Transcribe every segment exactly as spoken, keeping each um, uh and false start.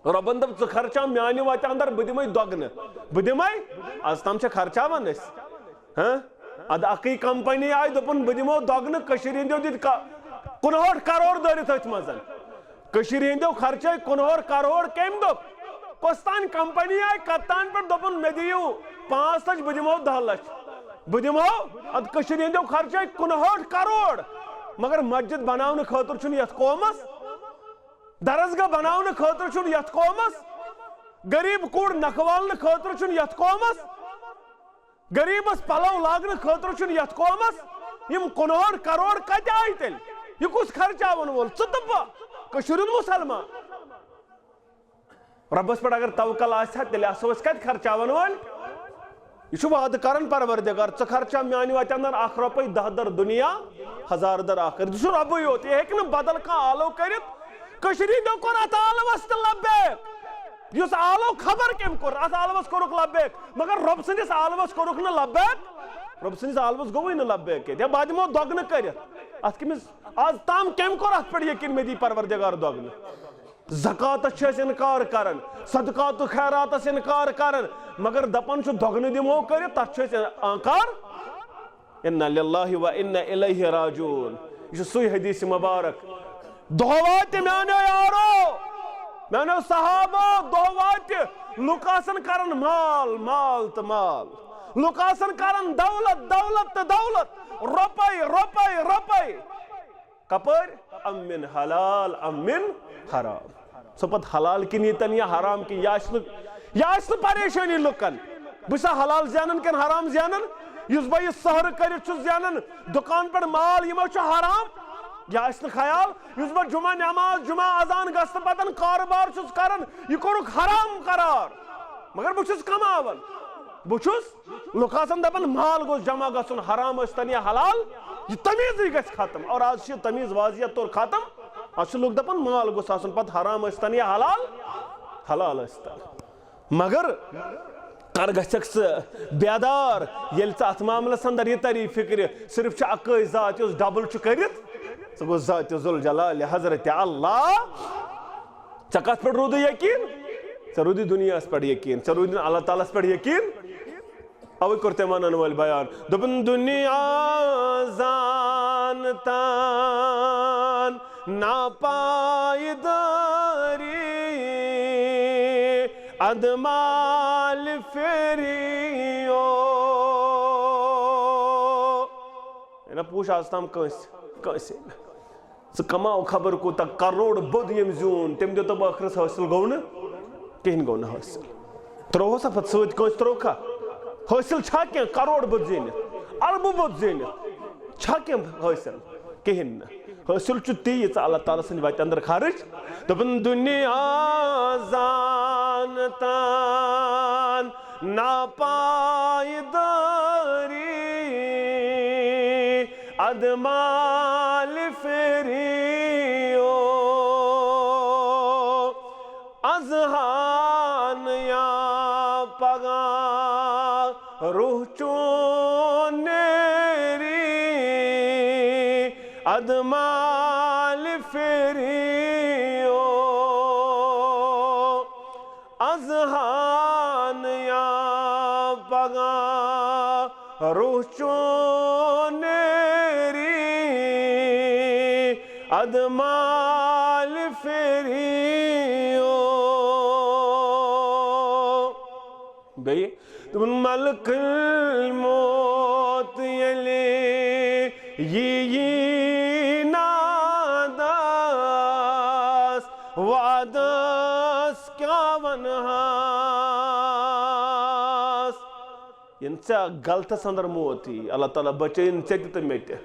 رۄبن دوٚپ، "ژٕ خرچاو میانہِ وتہِ اندر، بہٕ دِمے دۄگنہٕ، بہٕ دِمے۔" از تام چھِ خرچاوان أسۍ، ہاں؟ ادٕ اکٕے کمپنی آیہِ، دوٚپُن، "بہٕ دِمو دۄگنہٕ۔" کٔشیٖرِ ہٕنٛدیو دِتۍ کا-، کُنہٲٹھ کرور دٲرِتھ أتھۍ منٛز۔ کٔشیٖرِ ہٕنٛدیو خرچٲے کُنہٲٹھ کرور۔ کٔمۍ دوٚپ؟ کۄس تام کمپنی آیہِ کپتان پٮ۪ٹھ، دوٚپُن، "مےٚ دِیِو پانٛژھ لچھ، بہٕ دِمو دَہ لچھ، بہٕ دِمو۔" ادٕ کٔشیٖرِ ہٕنٛدیو خرچٲے کُنہٲٹھ کرور، مگر مسجد بناونہٕ خٲطرٕ چھُنہٕ یتھ قومس، درسگاہ بناونہٕ خٲطرٕ چھُنہٕ یتھ قومس، غریب کوٗر نکھٕ والنہٕ خٲطرٕ چھُنہٕ یتھ قومس، غریبس پلو لاگنہٕ خٲطرٕ چھُنہٕ یتھ قومس۔ یِم کُنہٲٹھ کرور کتہِ آیہِ تیٚلہِ؟ یہِ کُس خرچاون وول؟ ژٕ تہٕ بہٕ، کٔشیٖرِ ہُنٛد مُسلمان۔ رۄبس پٮ۪ٹھ اگر توکل آسہِ ہا، تیٚلہِ آسو أسۍ کتہِ خرچاون وٲلۍ؟ یہِ چھُ وعدٕ کران پروردگار، "ژٕ خرچا میانہِ وتہِ اندر اکھ رۄپے، دَہ در دُنیا، ہزار در آخرت۔" یہِ چھُ رۄبٕے یوت، یہِ ہیٚکہِ نہٕ بدل کانٛہہ آلو کٔرِتھ۔ کٔشیٖرِ ہٕنٛدیو کوٚر اتھ آلوس تہِ لبیک۔ یُس آلو خبر کٔمۍ کوٚر، اتھ آلوس کوٚرُکھ لبیک، مگر رۄب سٕنٛدِس آلوس کوٚرُکھ نہٕ لبیک۔ رۄب سٕنٛدِس آلوس گوٚوٕے نہٕ لبیک کینٛہہ۔ یا بہٕ دِمو دۄگنہٕ کٔرِتھ۔ اتھ کٔمِس، از تام کٔمۍ کوٚر اتھ پٮ۪ٹھ یقین مےٚ دی پروردگار دۄگنہٕ؟ زکوٰتس چھِ أسۍ انکار کران، صدقات و خیراتس انکار کران، مگر دپان چھُ دۄگنہٕ دِمو کٔرِتھ، تتھ چھُ أسۍ انکار۔ انا للہ و انا الیہ راجعون۔ یہِ چھُ سُے حدیث مبارک۔ دۄہ واتہِ میانیو یارو، میانیو صحابو، دۄہ واتہِ، لُکھ آسن کران مال، مال تہٕ مال، لُکھ آسن کران دولت، دولت تہٕ دولت، رۄپے، رۄپے، رۄپے۔ کپٲرۍ؟ ام من حلال ام من حرام۔ سُہ پتہٕ حلال کِنۍ ییٖتن یا حرام کِنۍ، یا آسہِ نہٕ، یا آسہِ نہٕ پریشٲنی لُکن، بہٕ چھُسا حلال زینان کِنہٕ حرام زینان؟ یُس بہٕ یہِ سحرٕ کٔرِتھ چھُس زینان، دُکان پٮ۪ٹھ مال، یہِ ما چھُ حرام؟ یا آسہِ نہٕ خیال، یُس بہٕ جمعہ نماز، جمعہ اذان گژھنہٕ پتہٕ کارٕبار چھُس کران، یہِ کوٚرُکھ حرام قرار، مگر بہٕ چھُس کماوان، بہٕ چھُس لُکھ آسان دپان مال گوٚژھ جمع گژھُن، حرام ٲسۍتن یا حلال، یہِ تمیٖزٕے گژھِ ختم۔ اور از چھِ یہِ تمیٖز واضح طور ختم۔ از چھِ لُکھ دپان مال گوٚژھ آسُن پتہٕ حرام ٲسۍتن یا حلال، حلال ٲسۍتن۔ مگر کر گژھکھ ژٕ بیدار، ییٚلہِ ژٕ اتھ معاملس اندر یہِ تری فکرِ، صرف چھِ اکٲے ذات یۄس ڈبل چھُ کٔرِتھ، سُہ گوٚو ذات ذوالجلال حضرت اللہ۔ ژےٚ کتھ پٮ۪ٹھ روٗدُے یقین؟ ژےٚ روٗدُے دُنیاہس پٮ۪ٹھ یقین، ژےٚ روٗدُے نہٕ اللہ تعالیٰ ہس پٮ۪ٹھ یقین۔ اوے کوٚر تٔمۍ ونن وٲلۍ بیان، دوٚپُن، دُنیا زانتن ناپایدٲری، ادمال فیریو۔ ہے نہ پوچھ آز تام کٲنٛسہِ، کٲنٛسے نہٕ۔ ژٕ کماو خبر کوٗتاہ، کرور بوٚد ییٚمۍ زیوٗن، تٔمۍ دیُت ٲخرس حٲصِل گوٚو نہٕ، کِہیٖنۍ گوٚو نہٕ حٲصِل۔ ترٛووہسا پتہٕ سۭتۍ کٲنٛسہِ، ترٛووکھا؟ حٲصِل چھا کینٛہہ کرور بوٚد زیٖنِتھ، اربہٕ بوٚد زیٖنِتھ؟ چھا کینٛہہ حٲصِل؟ کِہیٖنۍ نہٕ۔ حٲصِل چھُ تی، یہِ ژٕ اللہ تعالیٰ سٕنٛدِ وتہِ اندر خرٕچ۔ دوٚپُن، دُنیا زانتن ناپایدٲری، ادمال فیریو۔ از ہان یا پگاہ روح چون نیری، ادمال فیریو۔ از ہان یا پگاہ روح چون نیری، ادمال فیریو۔ بیٚیہِ دوٚپُن، ملک الموت ییٚلہِ یی نادس، وعدس کیٛاہ ونہس؟ ییٚلہِ ژےٚ غلطس اندر موت یی، اللہ تعالیٰ بچٲیِن ژےٚ تہِ تہٕ مےٚ تہِ۔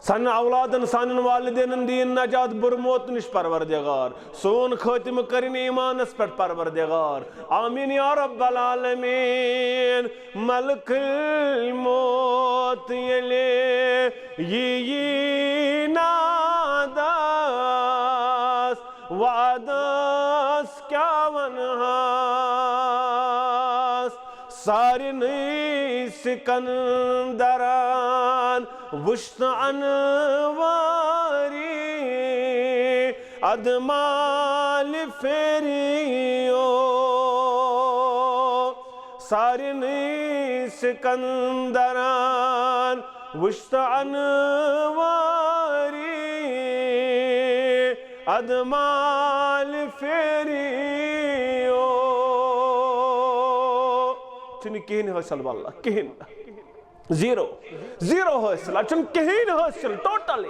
سانٮ۪ن اولادن، سانٮ۪ن والدینن دِیِن نجات بُرٕ موت نِش پروردگار۔ سون خٲتمہٕ کٔرِن ایٖمانس پٮ۪ٹھ پروردگار۔ آمین یا رب العالمین۔ ملک الموت ییٚلہِ یی نادس، وعدس کیٛاہ ونہس؟ سارنٕے سکندرن وُچھ تہٕ انوٲری، ادٕ مالہِ پھیریو سارنٕے سکندرن، وٕچھ تہٕ انوٲری ادٕ مالہِ پھیریو۔ چھُنہٕ کِہیٖنۍ حٲصِل واللہ، کِہیٖنۍ۔ زیٖرو، زیٖرو حٲصِل، اَتہِ چھُنہٕ کِہیٖنۍ حٲصِل، ٹوٹلی۔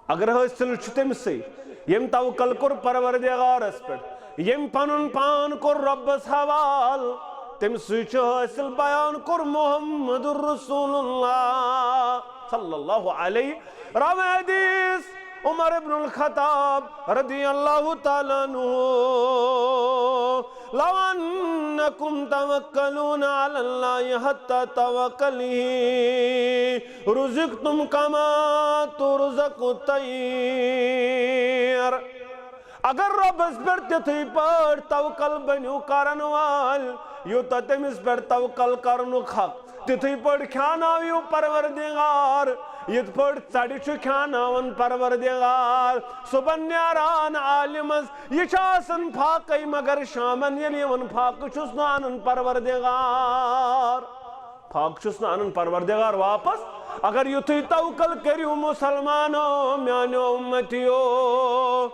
اگر حٲصِل چھُ تٔمسٕے، ییٚمۍ توکل کوٚر پروردگارس پٮ۪ٹھ، ییٚمۍ پنُن پان کوٚر رۄبس حوال، تٔمسٕے چھُ حٲصِل۔ بیان کوٚر محمد رسول اللہ صلی اللہ علیہ، راوی حدیث عمر ابن الخطاب رضی اللہ تعالیٰ عنہ، لو انکم توکلون علی اللہ حتی توکلہ رزقتم کما ترزق الطیر۔ اگر رۄبس پٮ۪ٹھ تِتھٕے پٲٹھۍ توکل بٔنِو کرن وٲلۍ، یوٗتاہ تٔمِس پٮ۪ٹھ توکل کرنُک حق، تِتھٕے پٲٹھۍ کھیانٲوِو پروردگار، یِتھ پٲٹھۍ ژَرِ چھُ کھیاناوان پروردگار۔ صُبحن نیران عالمس، یہِ چھُ آسان فاقے، مگر شامن ییٚلہِ یِوان فاقہٕ چھُس نہٕ انان پروردگار۔ فاقہٕ چھُس نہٕ انان پروردگار واپس۔ اگر یُتھُے توکل کٔرِو مسلمانو، میانیو امتیو،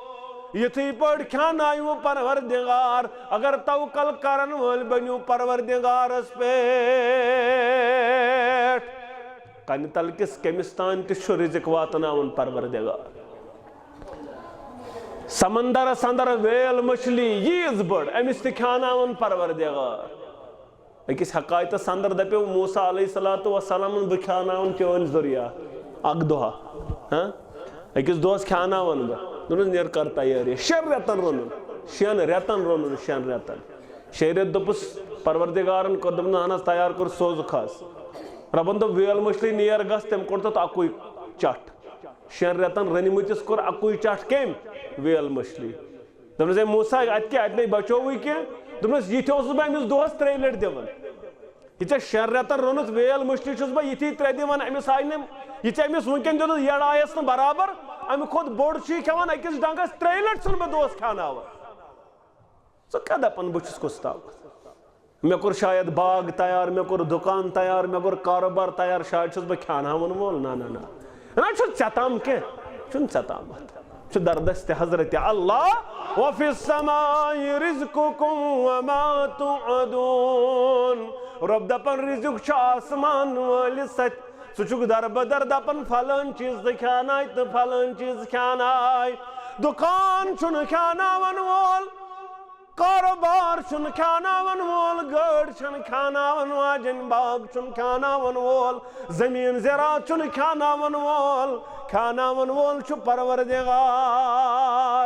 یِتھٕے پٲٹھۍ کھیانٲیِو پروردگار۔ اگر توکل کرن وٲلۍ بٔنِو پروردگارس پٮ۪ٹھ، کنہِ تل کِس کٔمِس تام تہِ چھُ رزق واتناوان پروردگار۔ سمندرس اندر ویل مچھلی ییٖژ بٔڑ، أمِس تہِ کھیاناوان پروردگار۔ أکِس حقایتس اندر دپیو موسیٰ علیہ الصلوۃ والسلامن، "بہٕ کھیاناوان چٲنۍ ذُریات اکھ دۄہا، ہاں؟ أکِس دۄہس کھیاناوان بہٕ۔" دوٚپنس، "نیر، کر تیٲری۔" شٮ۪ن رٮ۪تن روٚنُن، شٮ۪ن رٮ۪تن روٚنُن، شٮ۪ن رٮ۪تن۔ شیٚیہِ رٮ۪تہٕ دوٚپُس پروردگارن، کوٚر، دوٚپُن، "اہن حظ، تیار کوٚر، سوزُکھ حظ۔" رۄبن دوٚپ، "ویل مٔچھلی نیر گژھ۔" تٔمۍ کوٚر تتھ اکُے چٹھ۔ شٮ۪ن رٮ۪تن رٔنمٕتِس کوٚر اکُے چٹھ کٔمۍ؟ ویل مٔچھلی۔ دوٚپنس، "ہے موسیٰ، اتہِ کیٛاہ، اتہِ نے بچووٕے کینٛہہ؟" دوٚپنس، "یِتہِ اوسُس بہٕ أمِس دۄہس ترٛیٚیہِ لٹہِ دِوان۔ یہِ ژےٚ شٮ۪ن رٮ۪تن روٚنُتھ ویل مٔچھلی چھُس بہٕ یِتھی ترٛےٚ دِوان أمِس، آیہِ نہٕ، یہِ ژےٚ أمِس وٕنکٮ۪ن دیُتُتھ یٔڑ آیس نہٕ برابر، امہِ کھۄتہٕ بوٚڑ چھُ یہِ کھٮ۪وان أکِس ڈنگس، ترٛیٚیہِ لٹہِ چھُسن بہٕ دۄہس کھٮ۪ناوان۔ ژٕ کیٛاہ دپان بہٕ چھُس کُستام؟ مےٚ کوٚر شاید باغ تیار، مےٚ کوٚر دُکان تیار، مےٚ کوٚر کاروبار تیار، شاید چھُس بہٕ کھیاناوَن وول۔" نہ، نہ، نہ۔ نہ چھُ ژےٚ تام کینٛہہ، چھُنہٕ ژےٚ تام اتھ۔ چھُ دردست حضرت اللہ، "وفی السماء رزقکم وما توعدون۔" رۄب دپان، رزق چھُ آسمان وٲلِس اتھِ۔ ژٕ چھُکھ دربدر دپان، فلٲنۍ چیٖز تہٕ کھیاناے تہٕ فلٲنۍ چیٖز کھیاناے۔ دُکان چھُنہٕ کھیاناوَن وول، کاروبار چھُنہٕ کھیاناوَن وول، گٲڑۍ چھَنہٕ کھیاناوَن واجٮ۪ن، باغ چھُنہٕ کھیاناوَن وول، زٔمیٖن زِراعت چھُنہٕ کھیاناوَن وول، کھیاناوَن وول چھُ پروردگار۔